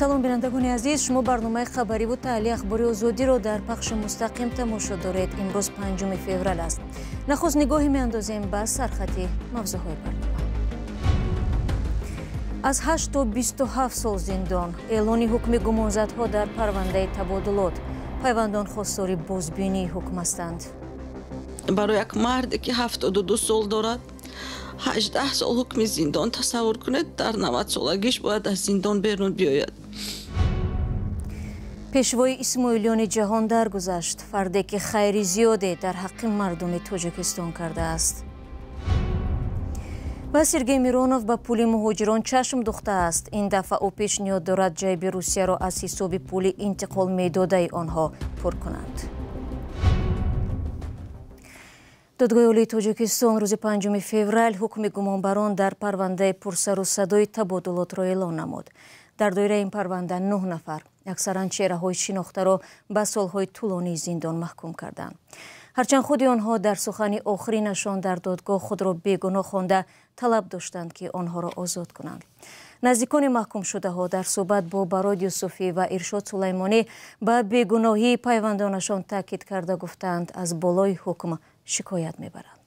Салом, бинандагони азиз. Шумо барномаи хабариву таҳлили Ахбори Озодиро дар пахши мустақим тамошо доред. Имрӯз 5 феврал аст. Нахуст нигоҳе меандозем ба сархати мавзӯъҳои барнома. Аз 8 то 27 сол зиндон, эълони ҳукми гумонзадҳо дар парвандаи табодулот. Пайвандон хостори бозбинии ҳукм ҳастанд. Барои як марде ки 72 сол дорад, 18 сол ҳукми зиндон, тасаввур кунед, дар 90 солагиш бояд аз зиндон берун биёяд. Пешвои исмоилиёни ҷаҳон даргузашт, фарде ки хайри зиёде дар ҳаққи мардуми Тоҷикистон кардааст. Ва Сергей Миронов ба пули муҳоҷирон чашм духтааст. Ин дафъа ӯ пешниҳод дорад ҷайби Русияро аз ҳисоби пули интиқол медодаи онҳо пур кунанд. Додгоҳи Олии Тоҷикистон рӯзи 5 феврал ҳукми гумонбарон дар парвандаи пурсару садои табодулотро эълон намуд. Дар доираи ин парванда 9 нафар, аксаран чеҳраҳои шинохтаро, ба солҳои тӯлонии зиндон маҳкум карданд. Ҳарчанд худи онҳо дар сухани охиринашон дар додгоҳ худро бегуноҳ хонда, талаб доштанд, ки онҳоро озод кунанд. Наздикони маҳкумшудаҳо дар суҳбат бо Барод Юсуфӣ ва Иршод Сулаймонӣ ба бегуноҳии пайвандонашон таъкид карда, гуфтаанд, аз болои ҳукм шикоят мебаранд.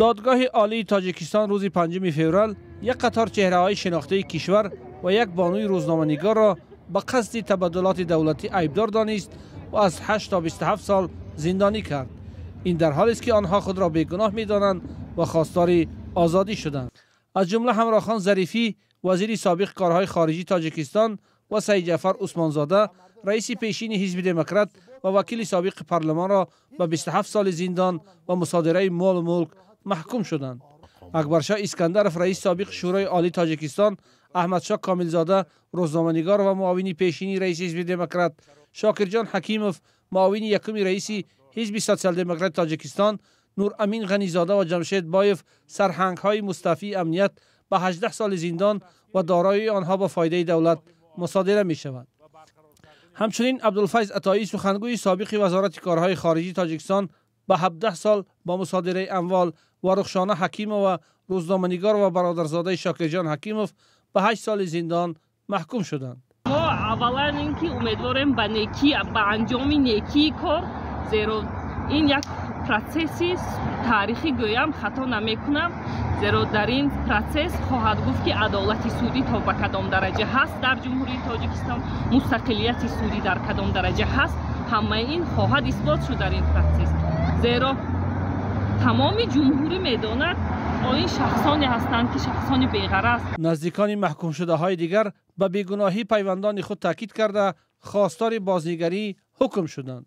Додгоҳи Олии Тоҷикистон рӯзи 5 феврал як қатор чеҳраҳои шинохтаи кишвар ва як бонуи рӯзноманигорро ба қасди табаддулоти давлатӣ айбдор донист ва аз 8 то 27 сол зиндонӣ кард. Ин дар ҳолест, ки онҳо худро бегуноҳ медонанд ва хостори озодӣ шуданд. Аз ҷумла Ҳамроҳхон Зарифӣ, вазири собиқ корҳои хориҷии Тоҷикистон, ва Саидҷафар Усмонзода, раиси пешини Ҳизби Демократ ва вакили собиқи парлумонро ба 27 соли зиндон ва мусодираи молу мулк маҳкум шуданд. Акбаршоҳ Искандаров, раиси собиқи Шӯрои Олии Тоҷикистон, Аҳмадшоҳ Комилзода, рӯзноманигор ва муовини пешини раиси Ҳизби Демократ, Шокирҷон Ҳакимов, муовини якуми раиси Ҳизби Сотсиал-Демократи Тоҷикистон, Нурамин Ғанизода ва Ҷамшед Боев, сарҳангҳои мустафии амният, ба 18 соли зиндон ва дороии онҳо ба фоидаи давлат мусодира мешавад. Ҳамчунин Абдулфайз Атоӣ, сухангӯи собиқи Вазорати корҳои хориҷии Тоҷикистон, ба 17 сол бо мусодираи амвол ва Рухшона Ҳакимова, рӯзноманигор ва бародарзодаи Шокирҷон Ҳакимов, ба 8 соли зиндон маҳкум шуданд. Мо аввалан ин ки умедворем ба некӣ, ба анҷоми некии кор, зеро ин як процесси таърихӣ гӯям хато намекунам, зеро дар ин процесс хоҳад гуфт, ки адолати судӣ то ба кадом дараҷа ҳаст дар Ҷумҳурии Тоҷикистон, мустақилияти судӣ дар кадом дараҷа ҳаст. Ҳамаи ин хоҳад исбот шуд дар ин процесс, зеро тамоми ҷумҳурӣ медонад, ин шахсоне ҳастанд, ки шахсони беғараз. Наздикони маҳкумшудаҳои дигар ба бегуноҳии пайвандони худ таъкид карда, хостори бознигарии ҳукм шуданд.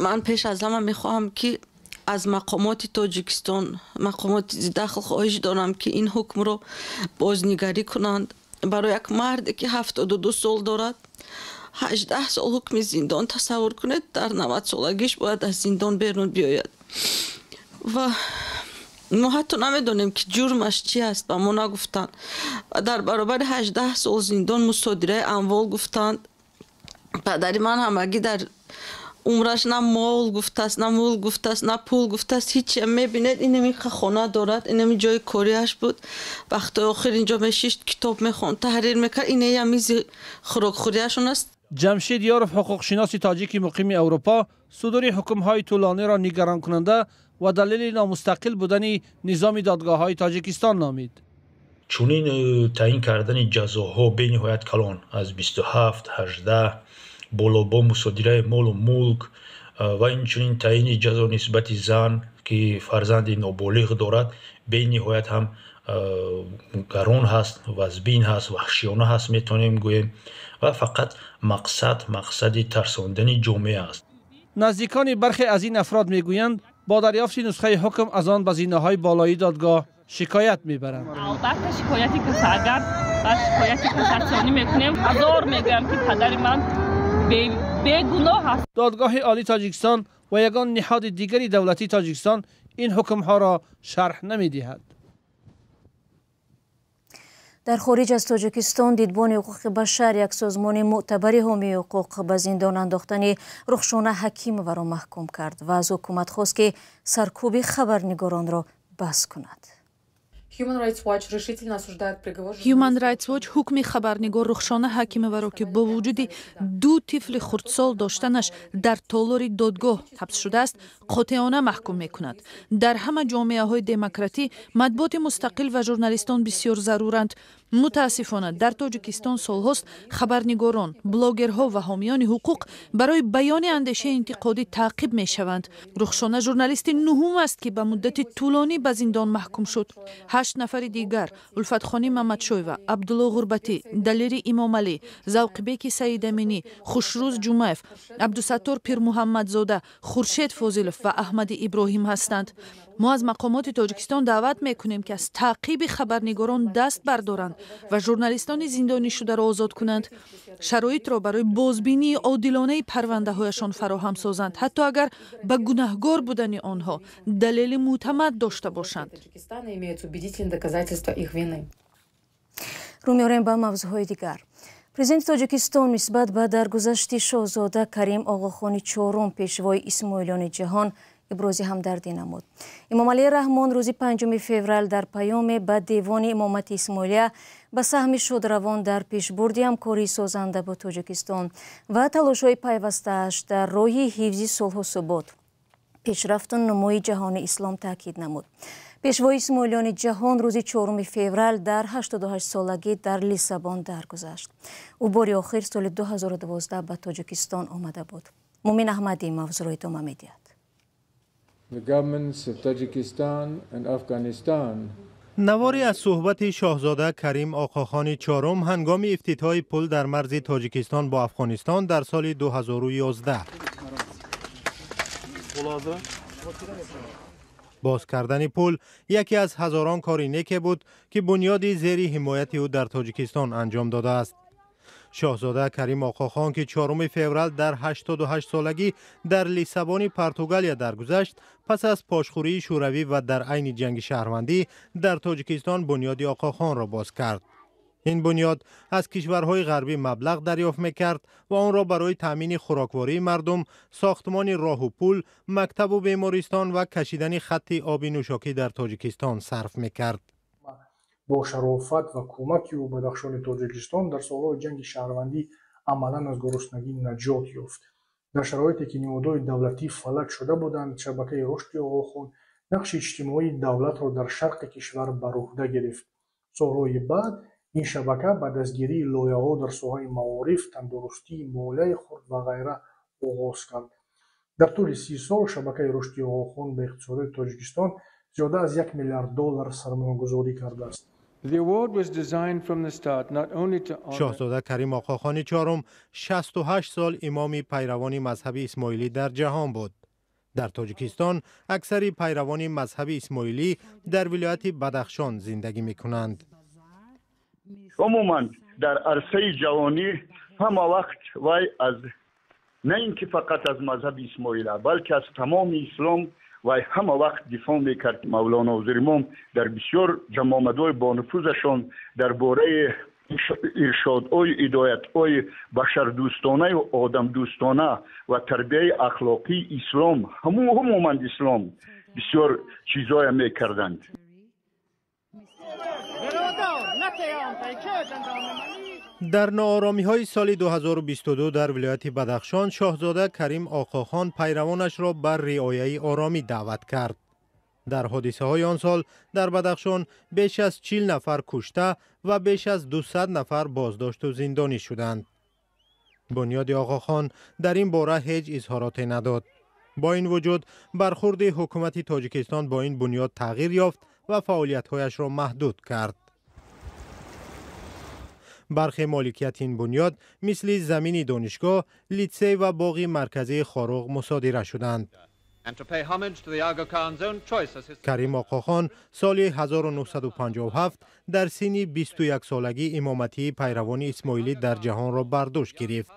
Ман пеш аз ҳама мехоҳам, ки аз мақомоти Тоҷикистон, мақомоти зидахл хоҳиш дорам, ки ин ҳукмро бознигарӣ кунанд. Барои як марде ки 72 сол дорад, 18 сол ҳукми зиндон, тасаввур кунед, дар 90 солагиш бояд аз зиндон берун биёяд. Ва мо ҳатто намедонем, ки ҷурмаш чи аст, ба мо нагуфтанд. Ва дар баробари 18 сол зиндон мусодираи амвол гуфтанд. Падари ман ҳамагӣ дар умраш на мол гуфтааст, на мулк гуфтааст, на пул гуфтааст, ҳичи. Мебинед, инами хона дорад, инами ҷои кориаш буд. Вақтҳои охир инҷо мешишт, китоб мехонд, таҳрир мекард. Инея мизи хӯрокхӯрияшон аст. Ҷамшед Ёров, ҳуқуқшиноси тоҷики муқими Аврупо, судури ҳукмҳои тӯлониро нигаронкунанда ва далели номустақил будани низоми додгоҳҳои Тоҷикистон номид. Чунин таъин кардани ҷазоҳо бениҳоят калон, аз 27, 18 боло, бо мусодираи молу мулк ва инчунин таъини ҷазо нисбати зан, ки фарзанди ноболиғ дорад, бениҳоят ҳам гарон ҳаст, вазбин ҳаст, ваҳшиёна ҳаст, метавонем гӯем, ва фақат мақсад мақсади тарсондани ҷомеа аст. Наздикони бархе аз ин афрод мегӯянд, бо дарёфти нусхаи ҳукм аз он ба зинаҳои болоии додгоҳ шикоят мебаранд. Албатта, шикояти каса агар ба шикояти кассатсионӣ мекунем, ҳазор мегӯям, ки падари ман бегуноҳ аст. Додгоҳи Олии Тоҷикистон ва ягон ниҳоди дигари давлатии Тоҷикистон ин ҳукмҳоро шарҳ намедиҳад. Дар хориҷ аз Тоҷикистон Дидбони ҳуқуқи башар, як созмони мӯътабари ҳомии ҳуқуқ, ба зиндон андохтани Рухшона Ҳакимоваро маҳкум кард ва аз ҳукумат хост, ки саркӯби хабарнигоронро бас кунад. Human Rights Watch ҳукми хабарнигор Рухшона Ҳакимоваро, ки бо вуҷуди ду тифли хурдсол доштанаш дар толори додгоҳ ҳабс шудааст, қотеона маҳкум мекунад. Дар ҳама ҷомеаҳои демократӣ матбуоти мустақил ва журналистон бисёр заруранд. Мутаассифона, дар Тоҷикистон солҳост хабарнигорон, блогерҳо ва ҳомиёни ҳуқуқ барои баёни андешаи интиқодӣ таъқиб мешаванд. Рухшона журналисти нуҳум аст, ки ба муддати тӯлонӣ ба зиндон маҳкум шуд. Ҳашт нафари дигар: Улфатхоним Мамадшоева, Абдулло Ғурбатӣ, Далери Имомалӣ, Завқибеки Саидаминӣ, Хушрӯз Ҷумаев, Абдусаттор Пирмуҳаммадзода, Хуршед Фозилов ва Аҳмади Иброҳим ҳастанд. Мо аз мақомоти Тоҷикистон даъват мекунем, ки аз таъқиби хабарнигорон даст бардоранд ва журналистони зиндонишударо озод кунанд, шароитро барои бозбинии одилонаи парвандаҳояшон фароҳам созанд, ҳатто агар ба гунаҳгор будани онҳо далели мӯътамад дошта бошанд. Рӯ меорем ба мавзӯъҳои дигар. Президенти Тоҷикистон нисбат ба даргузашти шоҳзода Карим Оғохони чорум, пешвои исмоилёни ҷаҳон, ибрози ҳамдардӣ намуд. Имомалӣ Раҳмон рӯзи 5 феврал дар паёме ба Девони имомати Исмоилия ба саҳми шодравон дар пешбурди ҳамкории созанда бо Тоҷикистон ва талошҳои пайвастааш дар роҳи ҳифзи сулҳу субот, пешрафту нумӯи ҷаҳони ислом таъкид намуд. Пешвои исмоилёни ҷаҳон рӯзи 4 феврал дар 88 солагӣ дар Лиссабон даргузашт. Ӯ бори охир соли 2012 ба Тоҷикистон омада буд. Мумин Аҳмадӣ мавзӯъро идома медиҳад. Навори аз суҳбати шоҳзода Карим Оқохони чорум ҳангоми ифтитоҳи пул дар марзи Тоҷикистон бо Афғонистон дар соли 2011. Боз кардани пул яке аз ҳазорон кори неке буд, ки бунёди зери ҳимояти ӯ дар Тоҷикистон анҷом додааст. Шоҳзода Карим Оқохон, ки 4 феврал дар 88 солагӣ дар Лиссабони Португалия даргузашт, пас аз пошхӯрии Шӯравӣ ва дар айни ҷанги шаҳрвандӣ дар Тоҷикистон бунёди Оқохонро боз кард. Ин бунёд аз кишварҳои ғарбӣ маблағ дарёфт мекард ва онро барои таъмини хӯроквории мардум, сохтмони роҳу пул, мактабу бемористон ва кашидани хатти оби нӯшокӣ дар Тоҷикистон сарф мекард. Бо шарофат ва кӯмаки ӯ Бадахшони Тоҷикистон дар солҳои ҷанги шаҳрвандӣ амалан аз гуруснагӣ наҷот ёфт. Дар шароите ки ниҳодҳои давлатӣ фалаҷ шуда буданд, шабакаи рушди Оғохон нақши иҷтимоии давлатро дар шарқи кишвар бар уҳда гирифт. Солҳои баъд ин шабака ба дастгирии лоиҳаҳо дар соҳаи маориф, тандурустӣ, молияи хурд ва ғайра оғоз кард. Дар тӯли 30 сол шабакаи рушди Оғохон ба иқтисодиёти Тоҷикистон зиёда аз 1 миллиард доллар сармоягузорӣ кардааст. Шоҳзода Карим Оқохони чорум 68 сол имоми пайравони мазҳаби исмоилӣ дар ҷаҳон буд. Дар Тоҷикистон аксари пайравони мазҳаби исмоилӣ дар вилояти Бадахшон зиндагӣ мекунанд. Умуман дар арсаи ҷавонӣ ҳама вақт вай аз на ин ки фақат аз мазҳаби исмоила, балки аз тамоми ислом вай ҳама вақт дифоъ мекард. Мавлоно Ҳузуримом дар бисёр ҷамъомадҳои бонуфузашон дар бораи иршодҳои ҳидоятҳои башардӯстонаю одамдӯстона ва тарбияи ахлоқии ислом, умуман ислом бисёр чизоя мекарданд. Дар нооромиҳои соли 2022 дар вилояти Бадахшон шоҳзода Карим Оқохон пайравонашро бар риояи оромӣ даъват кард. Дар ҳодисаҳои он сол дар Бадахшон беш аз 40 нафар кушта ва беш аз 200 нафар боздошту зиндонӣ шуданд. Бунёди Оғохон дар ин бора ҳеҷ изҳороте надод. Бо ин вуҷуд бархурди ҳукумати Тоҷикистон бо ин бунёд тағйир ёфт ва фаъолиятҳояшро маҳдуд кард. Бархе моликияти ин бунёд мисли замини донишгоҳ, литсей ва боғи марказии Хоруғ мусодира шуданд. Карим Оқохон соли 1957 дар синни 21 солагӣ имоматии пайравони исмоилӣ дар ҷаҳонро бар дӯш гирифт.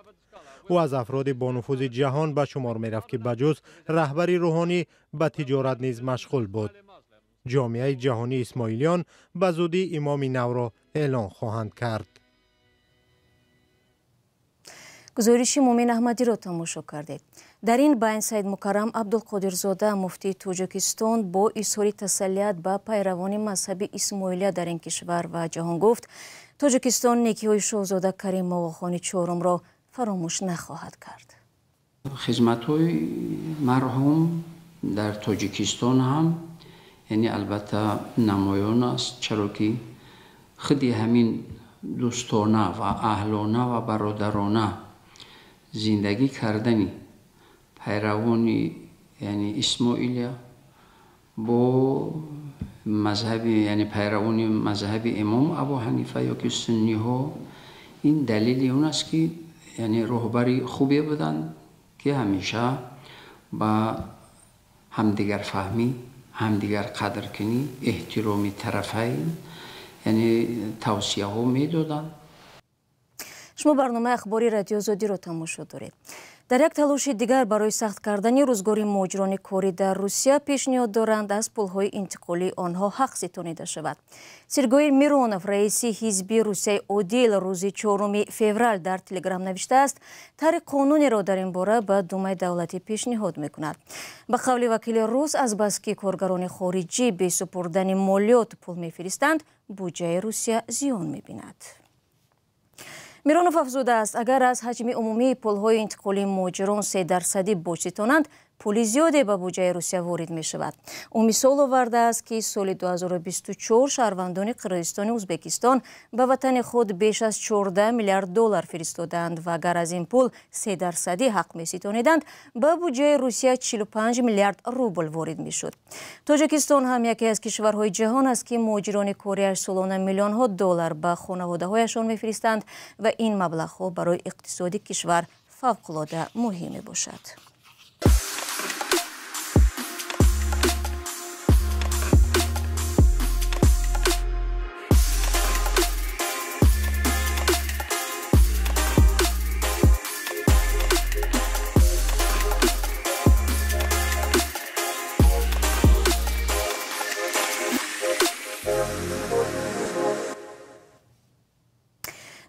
Ӯ аз афроди бонуфузи ҷаҳон ба шумор мерафт, ки ба ҷуз раҳбари рӯҳонӣ ба тиҷорат низ машғул буд. Ҷомеаи ҷаҳонии исмоилиён ба зудӣ имоми навро эълон хоҳанд кард. Гузориши Мумин Аҳмадиро тамошо кардед. Дар ин байн Саид Мукаррам Абдулқодирзода, муфтии Тоҷикистон, бо изҳори тасаллият ба пайравони мазҳаби исмоилия дар ин кишвар ва ҷаҳон гуфт, Тоҷикистон некиҳои шоҳзода Карим Оғохони чорумро фаромӯш нахоҳад кард. Хизматҳои марҳум дар Тоҷикистон ҳам яъне албатта намоён аст, чаро ки худи ҳамин дӯстона ва аҳлона ва бародарона зиндагӣ кардани пайравони яъне исмоилия бо мазҳаби яъне пайравони мазҳаби имом Абу Ҳанифа ё ки сунниҳо, ин далели он аст ки яъне роҳбари хубе буданд ки ҳамеша ба ҳамдигарфаҳмӣ, ҳамдигарқадркунӣ, эҳтироми тарафайн яъне тавсияҳо медоданд. Шумо барномаи ахбори Радио Озодиро тамошо доред. Дар як талоши дигар барои сахт кардани рӯзгори муҳоҷирони корӣ дар Русия пешниҳод доранд аз пулҳои интиқолии онҳо ҳақ ситонида шавад. Сергей Миронов, раиси ҳизби Русияи Одил, рӯзи 4 феврал дар Телеграм навиштааст, тарҳи қонунеро дар ин бора ба Думаи давлатӣ пешниҳод мекунад. Ба қавли вакили рус, азбаски коргарони хориҷӣ бе супурдани молиёт пул мефиристанд, буҷаи Русия зиён мебинад. Миронов афзудааст, агар аз ҳаҷми умумии пулҳои интиқолии муҳоҷирон 3% боҷ ситонанд, пули зиёде ба буҷаи Русия ворид мешавад. Ӯ мисол овардааст, ки соли 2024 шаҳрвандони Қирғизистону Ӯзбекистон ба ватани худ беш аз 14 миллиард доллар фиристодаанд ва агар аз ин пул 3% ҳақ меситониданд, ба буҷаи Русия 45 миллиард рубл ворид мешуд. Тоҷикистон ҳам яке аз кишварҳои ҷаҳон аст, ки муҳоҷирони кориаш солона миллионҳо доллар ба хонаводаҳояшон мефиристанд ва ин маблағҳо барои иқтисоди кишвар фавқулода муҳим мебошад.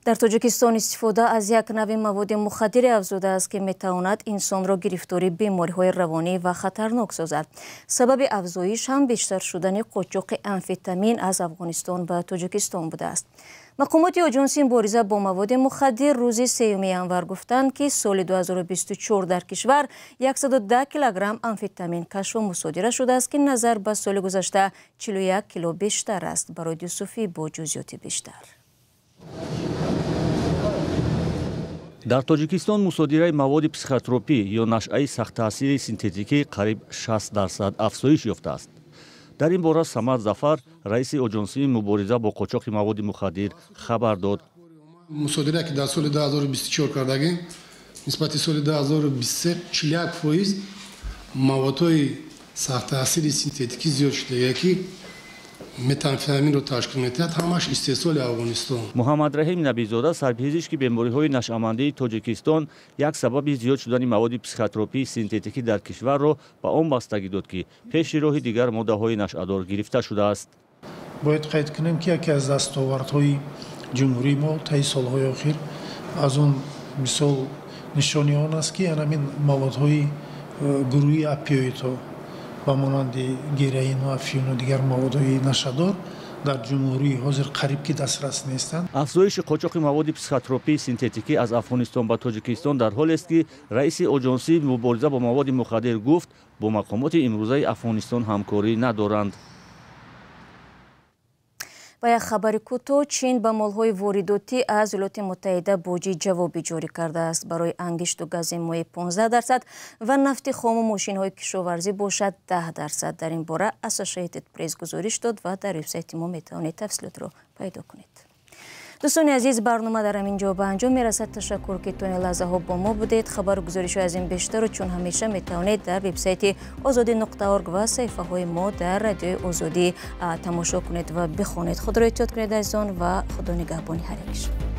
Дар Тоҷикистон истифода аз як нави маводи мухаддире афзудааст, ки метавонад инсонро гирифтори бемориҳои равонӣ ва хатарнок созад. Сабаби афзоиш ҳам бештар шудани қочоқи амфетамин аз Афғонистон ба Тоҷикистон будааст. Мақомоти оҷонси мубориза бо маводи мухаддир рӯзи 3 январ гуфтанд, ки соли 2024 дар кишвар 110 килограмм амфетамин кашфу мусодира шудааст, ки назар ба соли гузашта 41 кило бештар аст. Барои Юсуфӣ бо ҷузъиёти бештар. Дар Тоҷикистон мусодираи маводи психотропӣ ё нашъаи сахттаъсири синтетикӣ қариб 60% афзоиш ёфтааст. Дар ин бора Самад Зафар, раиси оҷонсии мубориза бо қочоқи маводи мухаддир, хабар дод. Мусодира ки дар соли 2024 кардагем, нисбати соли 2023 41% маводҳои сахттаъсири синтетикӣ зиёд шуда, ки метамфетаминро ташкил медиҳад, ҳамаш истеҳсоли Афғонистон. Муҳаммадраҳим Набизода, сарпизишки бемориҳои нашъамандии Тоҷикистон, як сабаби зиёд шудани маводи психотропии синтетикӣ дар кишварро ба он бастагӣ дод, ки пеши роҳи дигар моддаҳои нашъадор гирифта шудааст. Бояд қайд кунем, ки яке аз дастовардҳои ҷумҳурии мо таи солҳои охир аз он мисол нишони он аст, ки ҳамин маводҳои гурӯҳи опиоидҳо ба монанди героин ва афюну дигар маводҳои нашъадор дар ҷумҳурии ҳозир қариб ки дастрас нестанд. Афзоиши қочоқи маводи психотропии синтетикӣ аз Афғонистон ба Тоҷикистон дар ҳолест, ки раиси оҷонсии мубориза бо маводи мухаддир гуфт, бо мақомоти имрӯзаи Афғонистон ҳамкорӣ надоранд. Ба як хабари кӯтоҳ, Чин ба молҳои воридотӣ аз Иёлоти Муттаҳида боҷи ҷавобӣ ҷорӣ кардааст. Барои ангишту гази моеъ 15% ва нафти хому мошинҳои кишоварзӣ бошад 10%. Дар ин бора Associated Press гузориш дод ва дар вебсайти мо метавонед тафсилотро пайдо кунед. Дӯстони азиз, барнома дар ҳамин ҷо ба анҷом мерасад. Ташаккур, ки то ин лаҳзаҳо бо мо будед. Хабару гузоришҳои аз ин бештарро чун ҳамеша метавонед дар вебсайти озодӣ.org ва саҳифаҳои мо дар радиои Озодӣ тамошо кунед ва бихонед. Худро эҳтиёт кунед, азизон, ва Худо нигаҳбони ҳар якишон.